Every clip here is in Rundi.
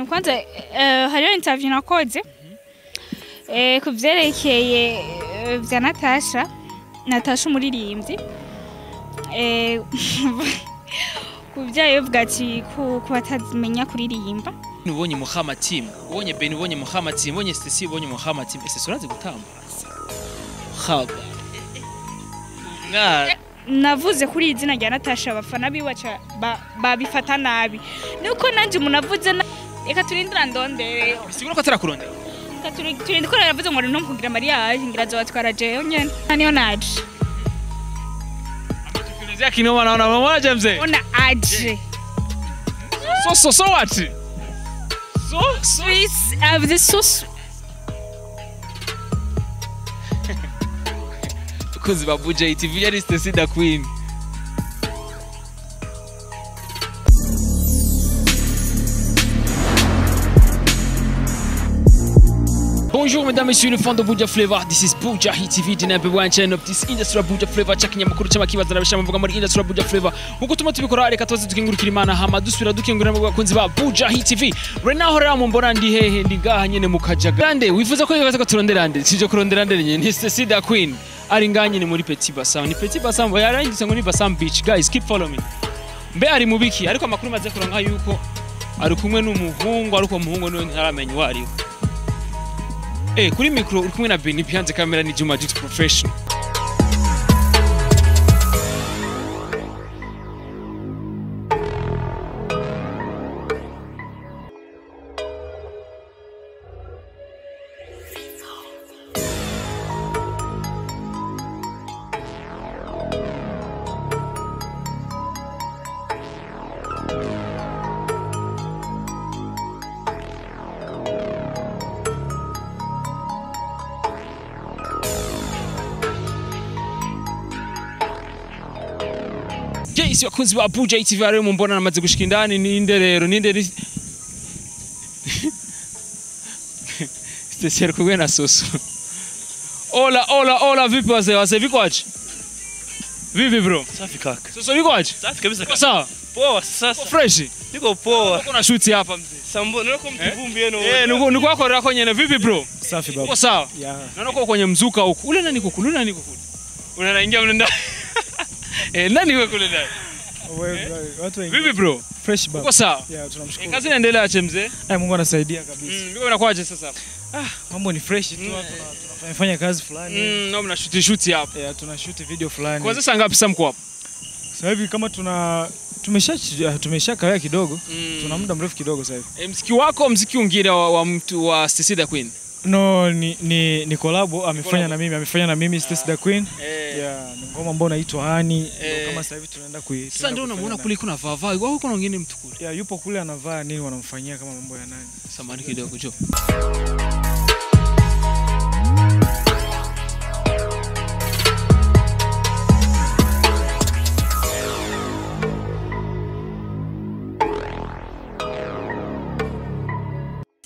Kwanza hariho interview nakoze ku vyerekeye vya Natasha umuririmbyi, ku vyayo bivuga ati ku batazimenya kuririmba. Ubonye Muhammad team, ubonye Ben, ubonye Muhammad team, ubonye Stacy, ubonye Muhammad team, ese urazi gutamba? Haba. Mwana navuze kuri izina rya Natasha abafana biwaca babifata nabi, nuko nanje umuntu avuze reka turindira ndondere. Bisigura ko atarakurondera. Reka turindira ko yaravuze ngo no kugira mariage ngira azobatwara jewe nyene niyo naje. Tukulezea kinoma naona mama mzee. Ona aje. So what? So Swiss avuze so Kuzi ba Buja TV yari Stacy the Queen. Bonjour mesdames, messieurs, le fan de Buja Flavor. This is Buja Hit TV, the number one channel of this industry Buja Flavor. Chakinyamakuru cy'amakibazo nabisha mvuga muri industry Buja Flavor. Nkuko tuma tubikora reka tuze dukingurikira Imana hama dusubira dukingurira mu bakunzi ba Buja Hit TV. Right now rero mumbona ndi hehe ndi ngaha nyene mu Kajaga. Grande wifuza ko yibaza ko turondera nde? Sije kurondera nde nyene. Ni Stacy the Queen. Ari ngaha nyene muri Petit Bassam. Ni Petit Bassam yarangitse ngo ni Bassam Beach. Guys, keep follow me. Mbe ari mubiki ariko amakuru maze kuronka yuko ari kumwe n'umuhungu ariko umuhungu niwe ntaramenya uwo ari we. Kuri micro uri kumwe na Benny behind the camera ni Juma Jux Professional. Yes, wakunzi ba Buja TV rero mumbona namaze gushika indani ninde rero ninde Stacy ari kumwe na Soso. Hola hola hola, vipi wazee wazee, vikwaje? Vipi bro? Safi kaka. Soso vikwaje? Safi kabisa kaka. Sawa? Poa sasa. Fresh. Niko poa. Uko na shoot hapa mzee. Sambo niko mtuvumbi yenu. Niko akorera ko nyene. Vipi bro? Safi baba. Uko sawa? Yeah. Naona uko kwenye mzuka huko. Ule nani kukulu? Ule nani kukulu? Unaingia mle ndani. Nani wewe kule ndani? Wewe watu wengi. Vipi bro? Fresh baba. Uko sawa? Yeah, tunamshukuru. Kazi inaendelea aje mzee? Mungu anasaidia kabisa. Mimi unakuaje sasa? Mambo ni fresh tu, tunafanya kazi fulani. No mna shoot hapa. Yeah, tuna shoot video fulani. Kwanza saa ngapi sasa mko hapa? Sasa hivi kama tuna tumesha kawia kidogo. Tuna muda mrefu kidogo sasa hivi. Mziki wako mziki mwingine wa mtu wa Stacy the Queen? No, ni collab amefanya na mimi Stacy the Queen. Yeah, ni ngoma ambayo inaitwa Hani. Ndio kama sasa hivi tunaenda kui. Sasa ndio unamuona kule kuna vaa. Wao kuna wengine mtu kule. Yeah, yupo kule anavaa nini wanamfanyia kama mambo ya nani. Samahani kidogo jo.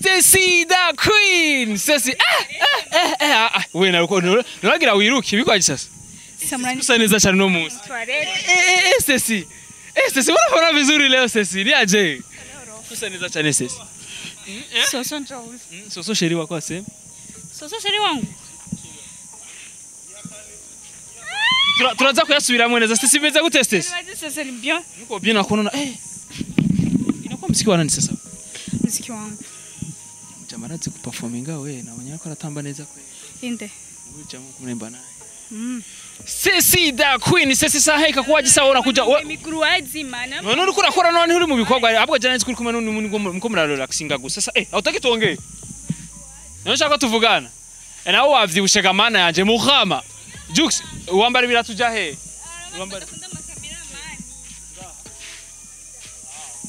Stacy the Queen. Stacy wewe na uko nuragira wiruki bikwaje sasa? Sasa neza cyane no munsi. Stacy. Stacy unafanya vizuri leo Stacy. Ni aje? Sasa neza cyane Stacy. Soso njoo. Soso sheri wako ase. Soso sheri wangu. Turaza kuyasubiramwe neza Stacy beza gute Stacy? Sasa ni bien. Niko bien nakuona inakuwa mziki wa nani sasa? Mziki wangu. Jamarazi kuperforminga we na wanyako aratamba neza kwe. Inde. Huyu jamaa kumnemba naye. Stacy the Queen, Stacy saha ikakuwaje sawa unakuja miguru mana. None uriko urakora none uri mu bikorwa ahubwo jana nzi kuri kumwe n'umuntu muko murarelaxinga gusa. Sasa hautaki tuongee? None shaka tuvugana. Nawe wavyibushe mana yanje Muhama. Jux wambara biratuja he? Wambara.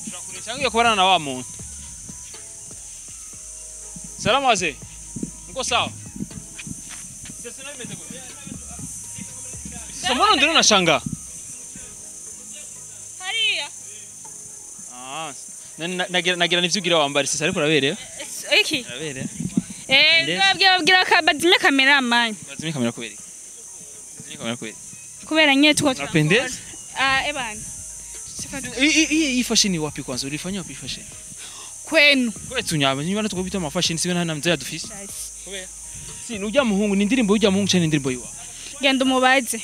Turakuresha kubana na wa muntu. Salamu wazee. Mko sawa? Sasa nani mtego? Sasa mbona ndio unashangaa? Hariya. Nagira nivyo wambari sasa ariko uraberewe. Iki. Uraberewe. Babwira ka bazimye kamera man. Bazimye kamera kubera. Bazimye kamera kubera. Kubera nyine tuko tunapendeza. Ebana. Hii fashion ni wapi kwanza? Ulifanya wapi fashion? Kwenu. Kwetu nyaba niba natwe bita ama fashion sibe nta namze yadufise. Si nujya muhungu ni indirimbo y'ujya muhungu cyane indirimbo yiwa. Genda umubaze.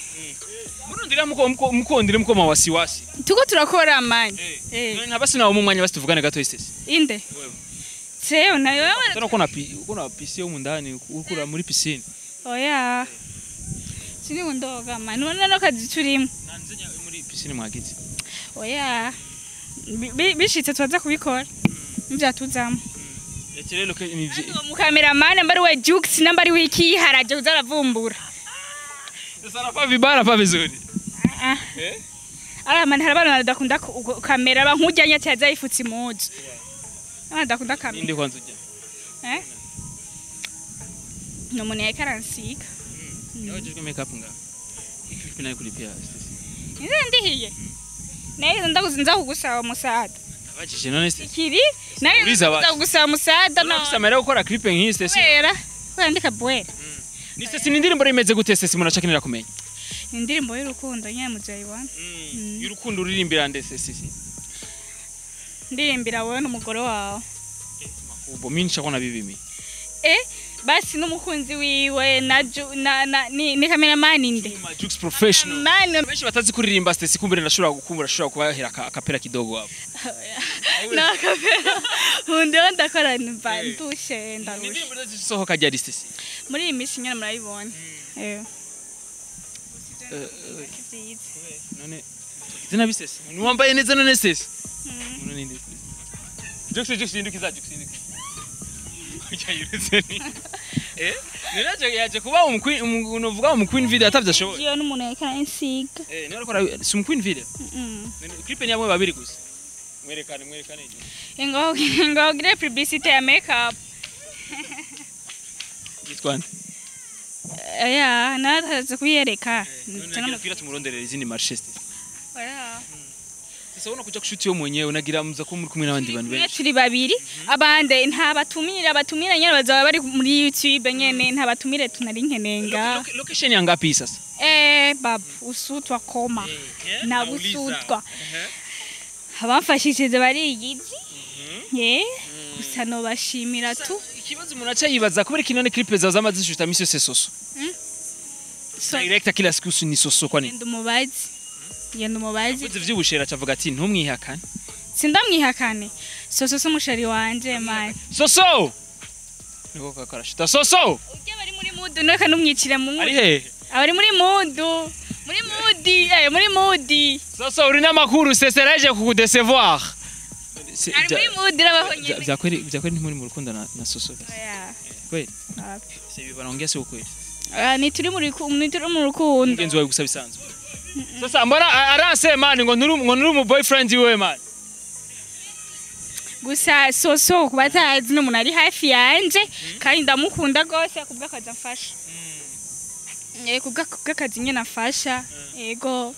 Murundira muko mukondire muko mawasiwasi. Tuko turakora mani. Eh. Nta basi nawo mu mwanya basi tuvugane gato Stacy. Inde. Seo nayo tena uko na uko na piscine humu ndani ukura muri piscine. Oya. Sini undoga mani. None no kazi turimo. Nanzenya muri piscine mwagize. Oya. Bishitse twaza kubikora. Mvyatuzamo. Ati rero ke ni mu cameraman mbari we Jux nambari wiki haraje uzaravumbura. Sasa napa vibara pa vizuri. Ah. Eh? Ara mani harabana badakunda kamera bankujyanya cyaza yifutse impuzu. Abana badakunda kamera. Ninde kwanza ujya? Eh? No mune yakaransiga. Yabajijwe make up nga. Ikipi nayo kulipia Stacy. Nze ndihiye. Nayo ndakuzinza kugusaba musada. Abajije none Stacy. Kiri nayo ndagusaba musada na. Ufise amahera yo gukora clip nk'iyi Stacy. Kubera kwandika bwera. Ni Stacy ni indirimbo rimeze gute Stacy munacakenera kumenya? Indirimbo y'urukundo nyine muzayibona. Y'urukundo uririmbira nde Stacy? Ndirimbira wowe n'umugore wawe. Makubo mimi nshakona bibi. Basi n'umukunzi wiwe na na ni cameraman inde. Jux professional. Man benshi batazi kuririmba Stacy kumbere ndashobora gukumbura ashobora kubahera akapera kidogo wabo. Na akapera. Undi ndakora mba ndushe ndarushe. Indirimbo zisohoka ryari Stacy? Muri iyi minsi nyine murayibona. None izina bisese. Nuwambaye neza none Stacy. None ninde? Jux indukiza Jux indukiza. Eh? Niraje yaje kuba unovuga umu queen video atavyo ashoboye. Iyo n'umuntu yakara insiga. Eh, niyo arakora si umu queen video. Clip ni yamwe babiri gusa. Mwerekane. Ingo gire publicité ya makeup. Yitwa nde? Oya, nataze kuyereka. Tena kugira tumuronderera izindi marché. Oya. Sasa unakuja kushuti yo mwenyewe unagira muza ko muri kumwe n'abandi bantu benshi. Turi babiri abande nta batumira nyene bazaba bari muri YouTube nyene nta batumire tunari nkenenga. Location ya ngapi sasa? Bab usutwa koma. Na usutwa. Abamfashishije bari igizi. Gusa no bashimira tu. Ikibazo umuntu aca yibaza kubera kinone clip zawe zamaze zishuta misi yose soso. Director kila siku ni soso kwani? Ndumubazi. Yenda umubazi. Avuze vy'ubushera acavuga ati ntumwihakane. Sindamwihakane. Soso so mushari wanje man. Soso. Niko kakarashita soso. Ujya bari muri mood neka numwicire mu. Ari he? Abari muri mood. Muri mood, muri mood. Soso uri namakuru seseraje kukudesevoir. Ari muri mood rabahonye. Vyakweri ntimuri mu rukundo na soso. Oya. Kweli? Se bibarongea se ukweli. Ni turi mu rukundo. Mugenzi wawe gusa bisanzwe. Sasa mbona aranse man ngo nturi mu boyfriend wiwe man. Gusa soso kubatazi n'umuntu ari hafi yanje kandi ndamukunda gose kubwa akazi amfasha. Kubwa akazi nyene afasha. Yego.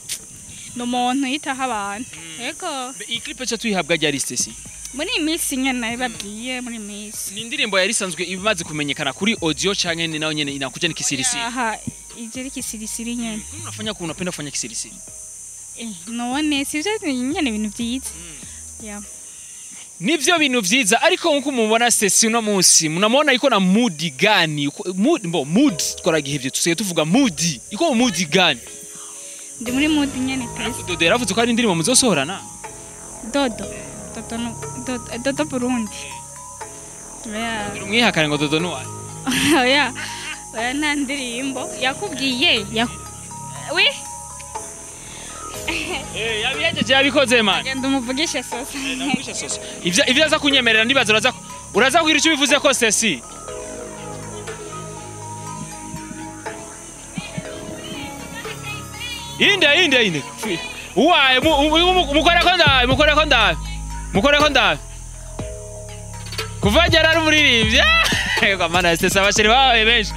No muntu yitaho abantu. Yego. Iyi clip cyo tuyihabwa ryari Stacy? Muri minsi nyene nababwiye muri minsi. Ni indirimbo yari isanzwe imaze kumenyekana kuri audio canke ni nayo nyene inakuja ni kisirisiri. Aha. Ijeri kisirisiri nyene. Unafanya ko unapenda kufanya kisirisiri? None sivyo nyene ibintu vyiza. Yeah. Nivyo bintu vyiza ariko nkuko mubona Stacy uno munsi munamona iko na mood gani? Mood mbo mood twaragihevye tusiye tuvuga mood. Iko mood gani? Ndi muri mood nyene pesa. Dodo yaravuze ko ari indirimbo muzosohorana. Dodo. Dodo no Dodo Burundi. Yeah. Umwihakane ngo Dodo nuwa. Oya. Oya nta ndirimbo yakubwiye wi yabiyejeje yabikoze man. Genda umuvugishe soso. Ndamuvugisha soso. Ivyo aza kunyemerera ndibaza uraza kugira icyo bivuze ko Stacy. Inde. Uwaye mukore ko ndaye. Kuva ryari ari umuririmbyi. Kwa maana Stacy abashiri bawe benshi.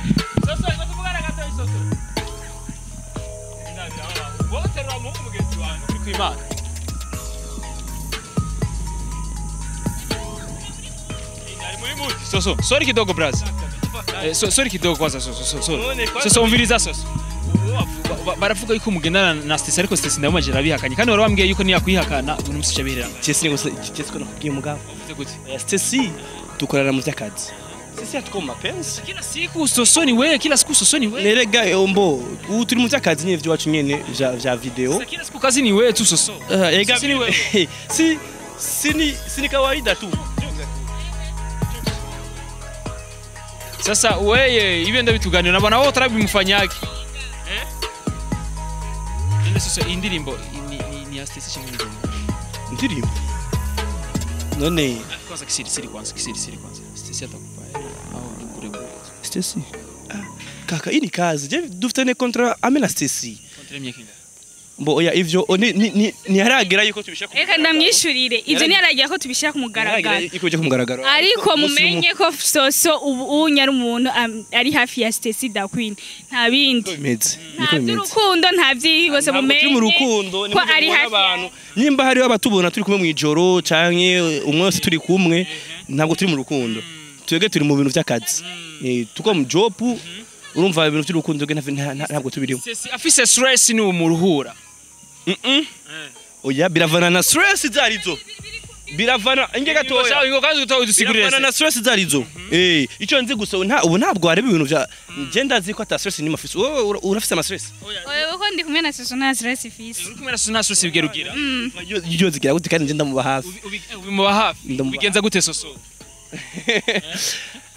Soso iko tuvugana gato soso. Woterwa mu mugenzi wawe kuri kwimana. Ari muri mood. Soso, sorry kidogo braza. Sorry kidogo kwanza soso. Soso umviriza soso. Baravuga yuko mugendana na Stacy, ariko Stacy ndamubajije arabihakanye, kandi wari wambwiye yuko niyakwihakana uyu musi uca. Jesse ni Jesse ko nakubwiye mugabo. Uvuze gute? Oya, Stacy dukorana mu by'akazi. Stacy hatuko mu mapenzi. Kila siku soso ni wewe, kila siku soso ni wewe. Nerega mbo ubu turi mu by'akazi nyine by'iwacu nyine vya video. Sasa kila siku kazi ni wewe tu soso. Ega Si ni wewe. Si ni kawaida tu. Sasa weye ibyo ndabituganira nabona wowe utarabimufanyake. Eh? None soso iyi ndirimbo ni ya Stacy cyangwa indirimbo? Ndirimbo. None Kwanza kisiri siri, kwanza kisiri siri, kwanza. Stacy atakupa hela au bure bure? Stacy. Ah, kaka, iyi ni kazi. Je dufitane contrat ame na Stacy. Contrat imyaka ingahe? Mbo oya, ivyo ni haragera yuko tubishaka. Reka ndamwishurire, ivyo ntiyaragira ko tubishyira ku mugaragaro. Yuko bijya ku mugaragaro. Ariko mumenye ko Soso ubu unya ari umuntu ari hafi ya Stacy da Queen, nta bindi. Niko bimeze. Nta Niko bimeze. by'urukundo, nta byihuse. Ntabwo turi mu Mumenye rukundo ko ari hafi abantu nimba hariho abatubona turi kumwe mw'ijoro canke umwe wese turi kumwe, ntabwo turi mu rukundo. Twebwe turi mu bintu by'akazi. Tuko mu job, urumva ibintu by'urukundo twebwe ntabwo tubirimo. Stacy afise stress ni umuruhura. Oya, biravana na stress zarizo, biravana inge gatoya. Ingo kazi udusigurire. Biravana na stress zarizo. Icyo nzi gusa nta ubu ntabwo wareba ibintu bya nje, ndazi ko ata stress nima afise. Wowe urafise ama stress? Oya, uko ndi kumwe na Soso nta stress ifise. Uri kumwe na Soso nta stress bigera ugira? Yo zigira gute kandi nje ndamuba hafi? Ubimuba hafi? Ndamuba. Ubigenza gute Soso?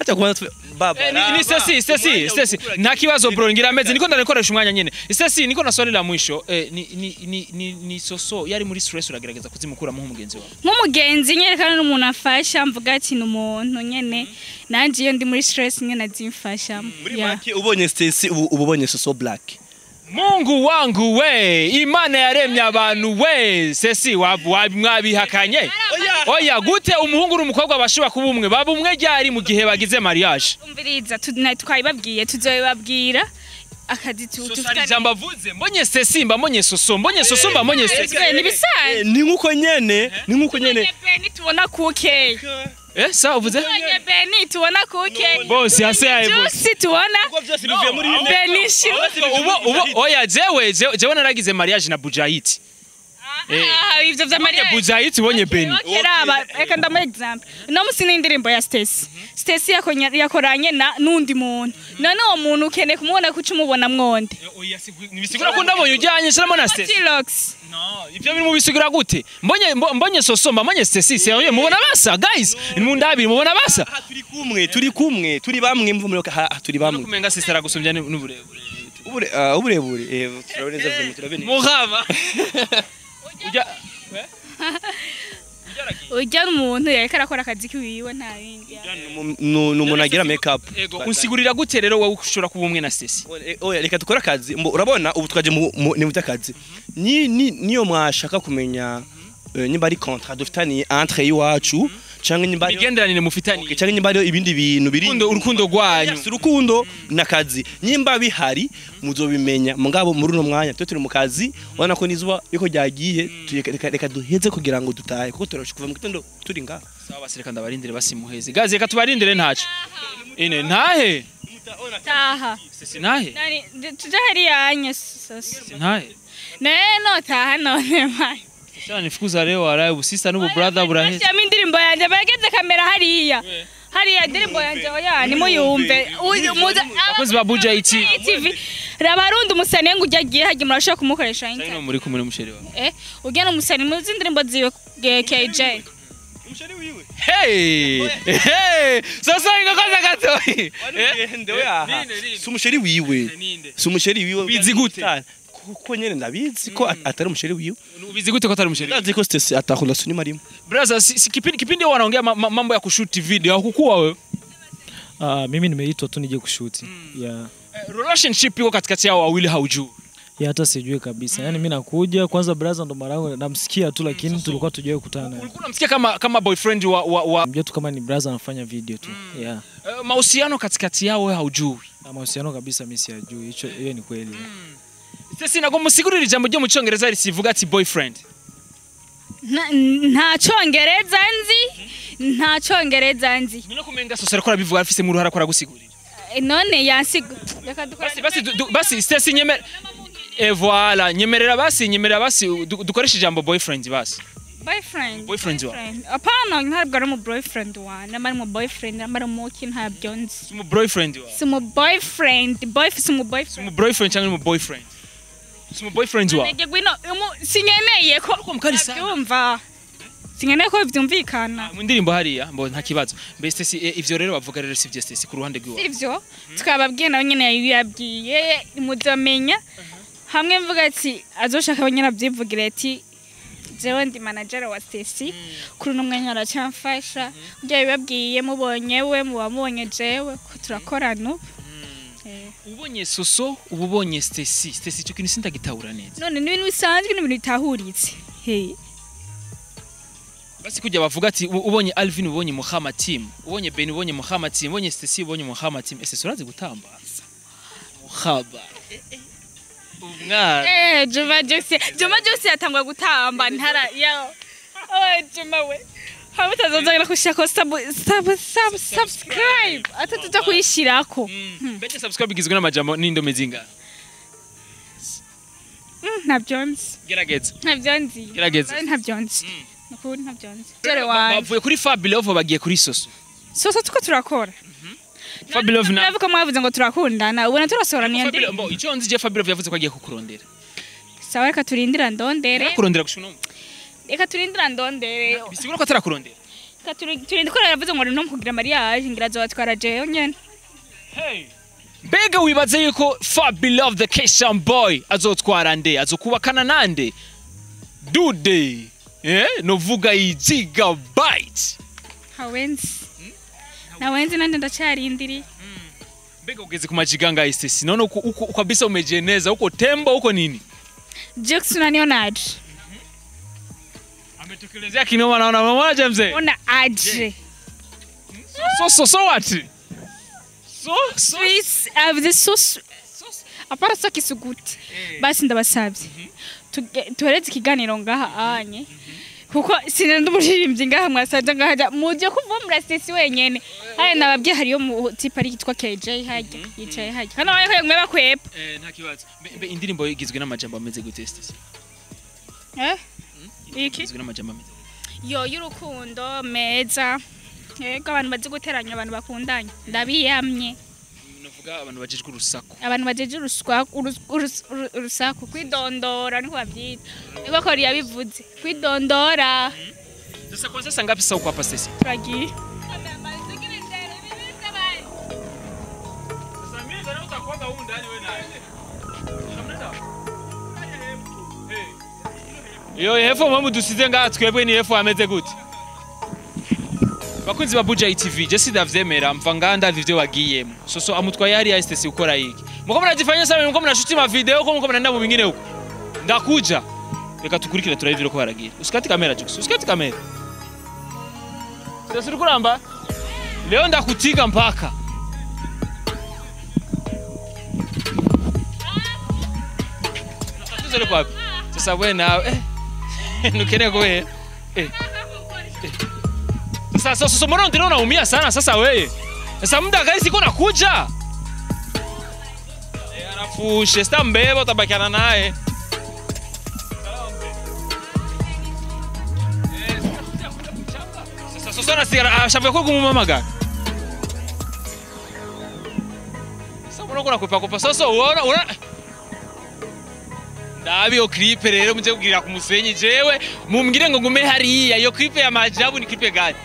Acha kubanza baba. Ni Stacy, Stacy, Stacy. Nta kibazo bro, ngira ameze niko ndanikoresha umwanya nyene. Stacy, niko na swali la mwisho. Ni Soso yari muri stress, uragerageza kuzimukuramo nk'umugenzi wawe? Nk'umugenzi nyerekana n'umuntu afasha, mvuga ati ni umuntu nyene nanje iyo ndi muri stress nyene azimfasha. Muri Yeah. make ubonye Stacy ubu ubonye Soso Black. Mungu wangu we, Imana yaremye abantu we, Stacy mwabihakanye. Oya, gute umuhungu n'umukobwa bashobora kuba umwe? Baba umwe ryari mu gihe bagize mariage? Umviriza, twabibabwiye, tuzobibabwira akazi Soso hari tufitanye. ijambo avuze, mbonye Stacy mba mbonye Soso, mbonye Soso mba mbonye Stacy. Ni bisanzwe. Ni nkuko nyene, ni nkuko nyene. Tubonye Beni tubona kuke. Sa uvuze? Tubonye Beni tubona kuke. Boss yase yaye boss. Juice tubona Kuko byose bivuye muri bine. Beni shima. Ubo oya, jewe naragize mariage na Bujayiti. Ah, ivyo vya Maria. Bujayiti ubonye Beni. Okay, raba, reka ndamuha example. No musi n'indirimbo ya Stacy. Stacy yakoranye na nundi muntu. None uwo muntu ukeneye kumubona kuca umubona mwonde. Oya, nibisigura ko ndabonye ujyanye shiramo na Stacy. T-Lox. No, ivyo biri mu bisigura gute? Mbonye Soso mba mbonye Stacy, sérieux, mubona basa guys? Mundabiri mubona basa? Aha turi kumwe, turi kumwe, turi bamwe, mvu muri aha turi bamwe. Kumenga Stacy aragusumbya n'uburebure. Ubure uburebure turaboneza vuba turabene. Muhama. Ujya Ujya umuntu yariko arakora akazi kiwiwe, nta bindi. Ni umuntu agira make up. Ego, unsigurira gute rero wowe ushobora kuba umwe na Stacy? Oya, reka dukore akazi. Urabona ubu twaje ni mu by'akazi. Ni niyo mwashaka kumenya nimba ari contrat dufitaniye entre iwacu canke nimba ari Imigenderanire mufitaniye. Okay, canke nimba ari ibindi bintu biri Urukundo rwanyu. Yes, urukundo n'akazi nimba bihari muzobimenya, mugabo muri uno mwanya twe turi mu kazi. Ubona ko nizuba yuko ryagiye, reka duheze kugira ngo dutahe kuko turashe kuva mu gitondo turi ngaha. Sawa basi, reka ndabarindire basimuheze. Gazi, reka tubarindire ntaco. Ine ntahe? Taha. Stacy ntahe? Nani tuja hariya anye Soso. Stacy ntahe? Ne no taha none mai. Sasa nifukuza leo waraye ubusista n'ubu brother buraheze. Bashyiramo indirimbo yanjye, bageze kamera hariya. Hariya indirimbo yanjye, oya nimuyumve. Abakozi ba Buja IT. TV. Raba rundi umusani ngo ujya agiye hagiye murashobora kumukoresha Cyangwa interview. muri kumwe n'umusheri wawe. Ujya n'umusani muzi indirimbo ziwe KJ. Umusheri wiwe. Hey! Hey! Sasa ingokoza gatoyi. Nde we aha. Ninde, ninde? Si umusheri wiwe. Ninde? Si umusheri wiwe. Ubizi gute? Kuko nyene ndabizi ko atari umusheri wiwe. Ubizi gute ko atari umusheri? Ndazi ko Stacy atakunda sinema rimwe. Brother, si kipindi wanaongea mambo ya kushuti video hukukua wewe? Ah, mimi nimeitwa tu nije kushuti. Yeah. Relationship iko katikati yao wawili haujui. Ya hata sijui kabisa. Yaani mimi nakuja kwanza brother ndo mara yangu namsikia tu, lakini tulikuwa tujawahi kukutana. Ulikuwa unamsikia kama boyfriend wa Mjua tu kama ni brother anafanya video tu. Yeah. Mahusiano katikati yao wewe haujui. Na mahusiano kabisa mimi siyajui. Hicho hiyo ni kweli. Sasa nagomba musigurire ijambo ryo mu Cyongereza risivuga ati boyfriend. Nta cyongereza nzi. Nta cyongereza nzi. Nino kumenga sose ariko arabivuga afise mu ruhara ko aragusigurira. None yansiga reka dukora Basi basi Stacy nyemera. Eh voilà, nyemerera basi dukoreshe ijambo boyfriend basi. Boyfriend. Boyfriend wa. Apana, ntabwo ari mu boyfriend wa. Namba ari mu boyfriend, namba ari mu ki ntabyo nzi. Si mu boyfriend wa. Si mu boyfriend, si mu boyfriend. Si mu boyfriend cyangwa mu boyfriend. Si mu boyfriend wa. Nege gwino sinyeneye ko mukari sana. Byumva. Sinyeneye ko byumvikana. Mu ndirimbo hariya mbo nta kibazo. Mbe Stacy ivyo rero bavuga rero sivyo Stacy ku ruhande rwiwa. Sivyo? Tukababwiye nawe nyene yabwiye muzomenya. Hamwe mvuga ati azoshaka abanyana byivugire ati jewe ndi manager wa Stacy kuri no mwanya aracyamfasha ujya bibabwiye mubonye we mubamubonye jewe ko turakorana ubu. Ubonye Soso ububonye Stacy. Stacy cyo kintu sindagitahura neza. None ni ibintu bisanzwe ni ibintu bitahuritse. Hey. Basi kujya bavuga ati ubonye Alvin ubonye Muhammad team, ubonye Ben ubonye Muhammad team, ubonye Stacy ubonye Muhammad team. Ese urazi gutamba? Muhaba. Umwana. Juma Jose yatangwa gutamba ntara yo. Oh Juma we. Hamwe tazozagera kushako subscribe. Atatuja kuyishirako. Mbese subscribe igizwe n'amajambo n'indome zinga. Ntabyonzi. Gerageza. Ntabyonzi. Gerageza. Ntabyonzi. Nukuri ntabyonzi. Dore wanje. Bavuye kuri Fabilove bagiye kuri Soso. Soso tuko turakora. Fabilove na Navuga mwavuze ngo turakundana ubona turasohora niyo ndi. Mbo icyo nzi je Fabilove yavuze ko agiye kukurondera. Sawa reka turindira ndondere. Kurondera gushuna. Reka turindira ndondere. Bisigura ko atarakurondera. Reka turindira ko yavuze ngo no kugira mariage ngira azobatwara jewe nyene. Hey. Mbega wibaze yuko Fabilove the Keshan boy azotwara nde azokubakana nande? Dude. Novuga gigabyte. Hawenzi. Nawenzi nande ndacyarindiri. Mbega ugeze ku majiganga ya Stacy none uko kabisa umejeneza uko tembo uko nini? Jackson unaniona aje? Ametokelezea kinoma naona mmoja mzee. Ona aje. So what? So Swiss avuze so apara so kisuguti. Basi ndabasabye. Tuhereze ikiganiro ngaha anye. Kuko sinenda umuririmbyi ngaha mwasaje ngaha muje kuvumbura Stacy wenyene. Haya nababwiye hariyo mu type ari yitwa KJ hajya yicaye hajya. Kana waye mwe bakwepa. Nta kibazo. Mbe indirimbo igizwe n'amajambo ameze gute Stacy? Iki igizwe n'amajambo ameze gute? Yo y'urukundo meza. Yego abantu bazi guteranya abantu bakundanye. Ndabiyamye. Navuga abantu bajejwe urusaku. Abantu bajeje urusaku kwidondora niko bavyita. Niko ko yabivuze. Kwidondora. Sasa kwanza sasa ngapi sasa uko hapa Stacy? Turagiye. Sasa mimi ndio utakwanga huko ndani wewe naye. Yo hefo mwe mudusize ngaha twebwe ni hefo ameze gute? Bakunzi ba Buja TV, je ndavyemera mva nganda vivyo wagiyemo. Soso amutwaye hari ya Stacy ukora iki? Muko mnajifanya sana muko mnashuti ma video huko muko mnaenda mu bingine huko. Ndakuja. Reka tukurikire turabivira ko baragira. Usikati kamera Jux, usikati kamera. Sasa urikuramba? Leo ndakutiga mpaka. Tatizo liko wapi? Sasa wewe nawe nukene kwa Sasa sasa mbona ndio unaumia sana sasa wewe? Sasa muda gani siko nakuja? Alafu shesta mbeba utabakiana naye. Sasa sasa na sigara ashavuye ko kumumamaga. Sasa mbona uko nakwepa kopa sasa uona Ndabi yo clip rero muje kugira ku musenyi jewe mumbwire ngo ngume hariya iyo clip ya majabu ni clip gani?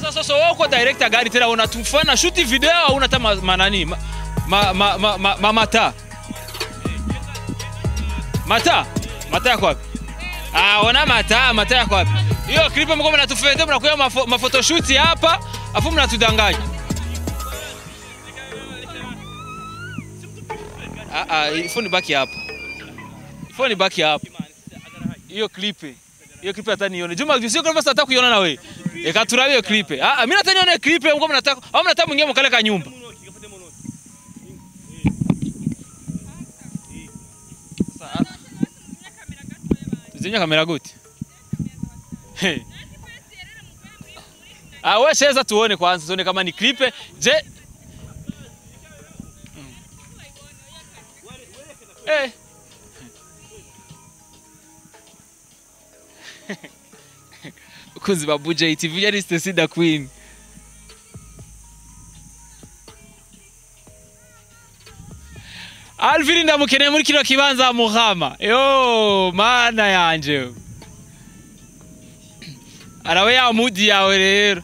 Sasa sasa wako director gari tena unatufana shoot video au unata manani ma mata. Mata mata yako wapi? Ah ona mata yako wapi? Hiyo clip mko mnatufete mnakuya ma photoshoot hapa afu mnatudanganya. Phone baki hapa. Phone baki hapa. Hiyo clip. Hiyo clip hata nione. Juma sio kama sasa kuiona na wewe. Eka turabe hiyo clip. Mimi hata nione clip mko mnataka. Au mnataka mwingie mkale ka nyumba. Sasa Tuzimya kamera gute? Hey. Ah, wewe cheza tuone kwanza, tuone kama ni clip. Je, eh. Kunzi ba Buja TV yari Stacy da Queen. Alvin ndamukeneye muri kino kibanza muhama. Yo, mana yanje. Arawe ya mudi yawe rero.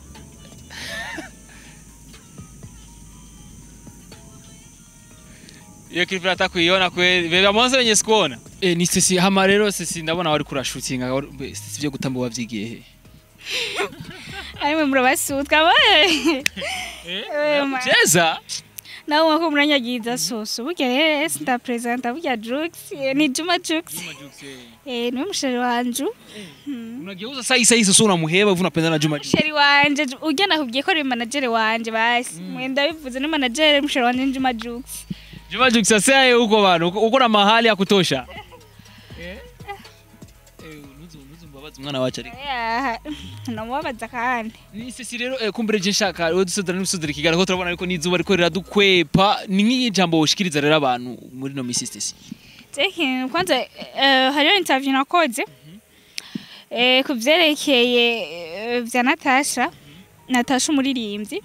Iyo clip natakuiona kweli. Beba mwanzo wenye sikuona. Eh, ni Stacy hama rero Stacy ndabona wari kurashootinga Stacy byo gutamba wavyigiye he? Arimwe murabasutwa we. Cheza. Nawe wako muranyagiza soso. Burya rero sinda presenta burya Jux, ni Juma Jux. Eh, niwe musheri wanje. Unageuza sai sai sasa unamuheba hivi unapendana na Juma Jux. Musheri wanje urya nakubwiye ko ari manager wanje basi. Mwenda bivuze ni manager musheri wanje ni Juma Jux. Juma Jux sasa yeye huko bana, uko na mahali ya kutosha. Eh? Eh, nuzu mbabaza umwana wacu ariko. Namubabaza kandi. Ni sisi rero kumbere je nshaka we dusodera n'usodera ikiganiro ko turabona ariko n'izuba ariko riradukwepa ni nk'iyi jambo woshikiriza rero abantu muri no misi Stacy. Teke kwanza hariyo interview nakoze. Kuvyerekeye vya Natasha, Natasha umuririmbyi.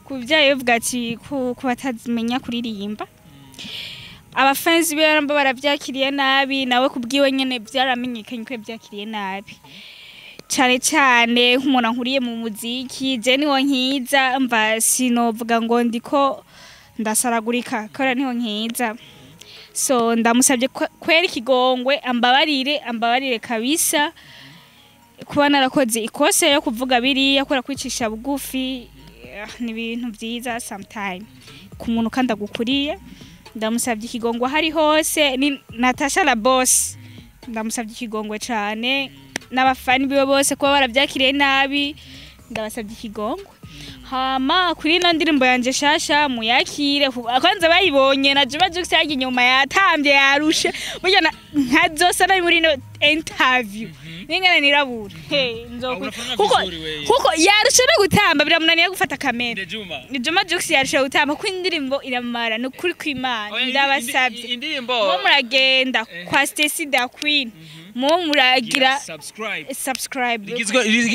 Kuvyaye uvuga ati ku batazimenya kuririmba. Abafans biwe baramba baravyakiriye nabi nawe kubwiwe nyene byaramenyekanye ko yavyakiriye nabi. Cyane cyane nk'umuntu ankuriye mu muziki je niho nkiza mva sinovuga ngo ndiko ndasaragurika kora niho nkiza. So ndamusabye kwera ikigongwe ambabarire kabisa kuba narakoze ikose yo kuvuga biriya kora kwicisha bugufi ni ibintu byiza sometime ku muntu kandi agukuriye. Ndamusabye ikigongwe hari hose ni Natasha la boss. Ndamusabye ikigongwe cyane n'abafani biwe bose kuba barabyakiriye nabi ndabasabye ikigongwe. Hama kuri ino ndirimbo yanje shasha muyakire kwanza bayibonye na Juma Jux yagiye inyuma yatambye yarushe burya nkazosa nabi muri ino interview ningana nirabura kuko yarushe no gutamba biramunaniye gufata kamera. Ni Juma Jux yarushe gutamba ko indirimbo iramara no kuri kw'Imana ndabasabye indirimbo mo muragenda kwa Stacy da Queen mo muragira subscribe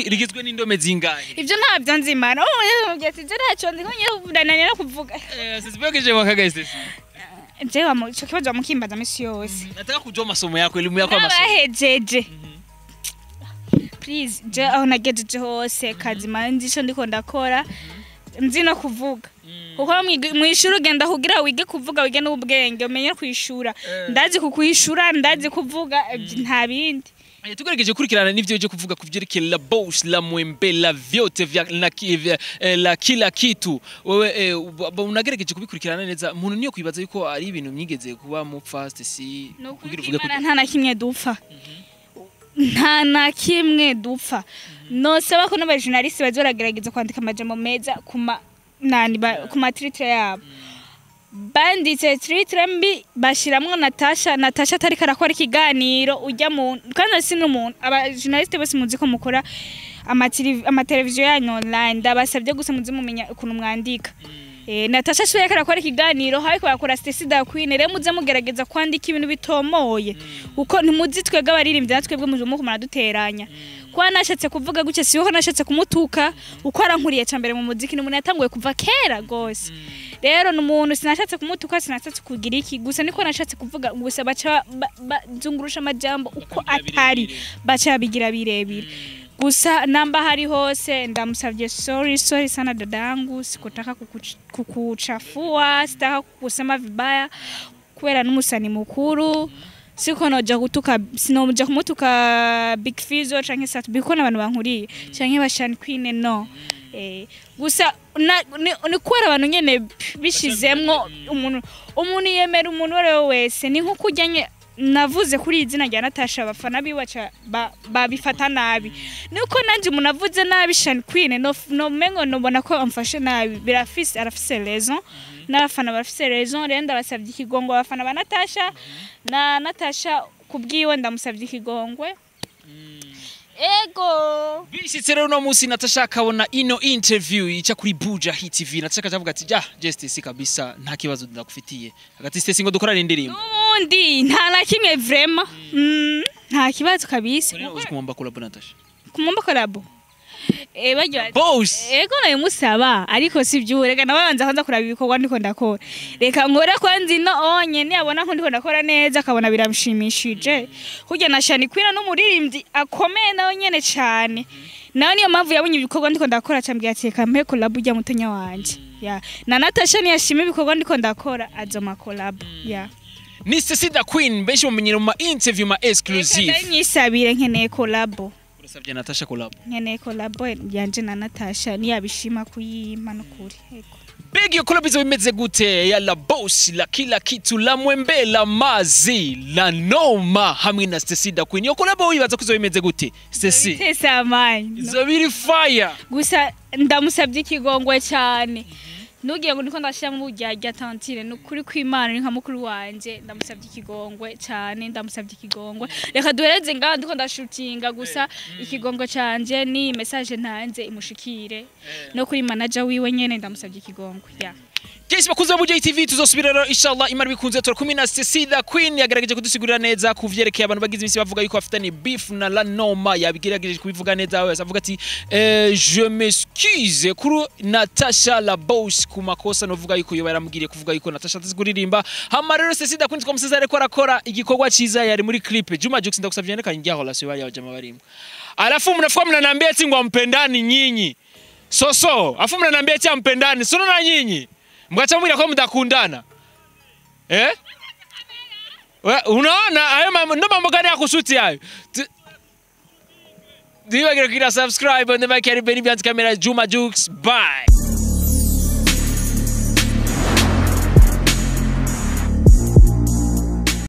rigizwe n'indome zingahe ivyo ntabyo nzimana ati je ntacyo nzi ko ngiye kudananira kuvuga. Sisibekeje wakagaye Stacy. Je wa ico kibazo wamukimbaza misi yose. Nataka kujua masomo yako, elimu yako ya masomo. Nabahejeje. Please je aho nagejeje hose kazima nzi ndiko ndakora nzi no kuvuga. Kuko mwishura ugenda kugira wige kuvuga wige n'ubwenge umenye kwishura. Ndazi kukwishura ndazi kuvuga nta bindi. Tugerageje kurikirana n'ivyo je kuvuga kuvyerekeye la boss la mwembe la vyote vya la kila kitu wewe unagerageje kubikurikirana neza umuntu niyo kwibaza yuko ari ibintu myigeze kuba mu fast si kugira uvuge ko nta na kimwe dupfa nta na kimwe dupfa no saba ko n'aba journaliste bazoragerageza kwandika amajambo meza kuma nani kuma titre yabo banditse titre mbi bashiramwo Natasha atari karakora ikiganiro ujya mu kandi si n'umuntu aba journaliste bose muzi ko mukora ama televiziyo yanyu online ndabasabye gusa muzi mumenya ukuntu mwandika. Natasha shuye karakora ikiganiro hariko bakora Stacy da Queen rero muze mugerageza kwandika ibintu bitomoye uko ntimuzi twebwe abaririmbyi natwebwe muje mukumara duteranya kwa nashatse kuvuga guke siho nashatse kumutuka uko arankuriye cambere mu muziki n'umuntu yatanguye kuva kera gose rero n'umuntu sinashatse kumutuka sinashatse kugira iki gusa niko nashatse kuvuga gusa baca bazungurusha amajambo uko atari baca bigira birebire gusa namba hari hose ndamusabye sorry sana dadangu sikutaka kukuchafua sitaka kukusema vibaya kubera n'umusani mukuru siko noja gutuka sinoja kumutuka Big Fizzo canke Sat-B ko n'abantu bankuriye canke Bashan Queen no gusa ni kubera abantu nyene bishizemwo umuntu yemera umuntu wari wese ni nko kujyanye navuze kuri izina rya Natasha abafana biwaca babifata nabi nuko nanje umuntu avuze nabi Shan Queen no mengo nobona ko amfashe nabi birafise arafise raison n'abafana barafise raison rero ndabasabye ikigongwe abafana ba Natasha na Natasha kubwiwe ndamusabye ikigongwe ego. Bishitse rero uno munsi Natasha akabona ino interview ica kuri Buja Hit TV, Natasha akavuga ati ja je Stacy kabisa nta kibazo ndakufitiye, hagati Stacy ngo dukorane indirimbo. N'ubundi nta na kimwe vraiment. Nta kibazo kabisa. Uzi kumwomba collabo Natasha? Kumwomba collabo, barya Boss. Ego, nabimusaba, ariko si by'ubu. Reka nawe banza kwanza kuraba ibikorwa ndiko ndakora. Reka nkore kwanza ino onye, niyabona ko ndiko ndakora neza, akabona biramushimishije. Kurya na Shani Queen n'umuririmbyi akomeye nawe nyene cane, nawe niyo mpamvu yabonye ibikorwa ndiko ndakora, cambwira ati reka mpe collab ujya mutonya wanje. Ya na Natasha niyashima ibikorwa ndiko ndakora, azoma collab ya. Ni Stacy the Queen, benshi mumenyera mu ma interview ma exclusive. Reka ndanyisabire, nkeneye collab. Urasabye Natasha collab? Nkeneye collab yanje na Natasha, niyabishima kuyimpa nukuri. Ego. Big, iyo collab izo bimeze gute ya la boss la kila kitu la mwembe la mazi la noma hamwe na Stacy the Queen? Iyo collab wibaza ko izo bimeze gute, Stacy? Bitese amani. Izo biri fire. Gusa ndamusabye ikigongwe cyane, nugiye ngo niko ndashyiramo uburyarya tantine. Ni ukuri kw'Imana, ni nka mukuru wanje. Ndamusabye ikigongwe cyane, ndamusabye ikigongwe. Reka duhereze ngaha, ndiko ndashutinga. Gusa ikigongwe canje ni message ntanze imushikire no kuri manager wiwe nyene, ndamusabye ikigongwe ya. Guys, bakunze ba Buja TV, tuzosubira rero inshallah Imana bikunze. Turi kumwe na Stacy the Queen, yagerageje kudusigurira neza kuvyerekeye abantu bagize imisi bavuga yuko afitanye beef na La Noma. Yabigerageje kubivuga neza, we avuga ati je m'excuse kuri Natasha la boss ku makosa novuga yuko yoba yaramubwiriye kuvuga yuko Natasha atazi kuririmba. Hama rero Stacy the Queen twamusize ariko arakora igikorwa ciza, yari muri clip. Juma Jux, ndakusavye ndeka ingia relation bari abajama barimo, alafu mnafuka mnaniambia eti ngo mpendani nyinyi soso, afu mnaniambia eti ampendani sio na nyinyi mkacha mwira ko mdakundana, eh? We, unaona hayo mambo ndo mambo gani ya kushuti hayo? Ndibagira kugira subscribe on the mic, Benny behind camera, Juma Jux. Bye.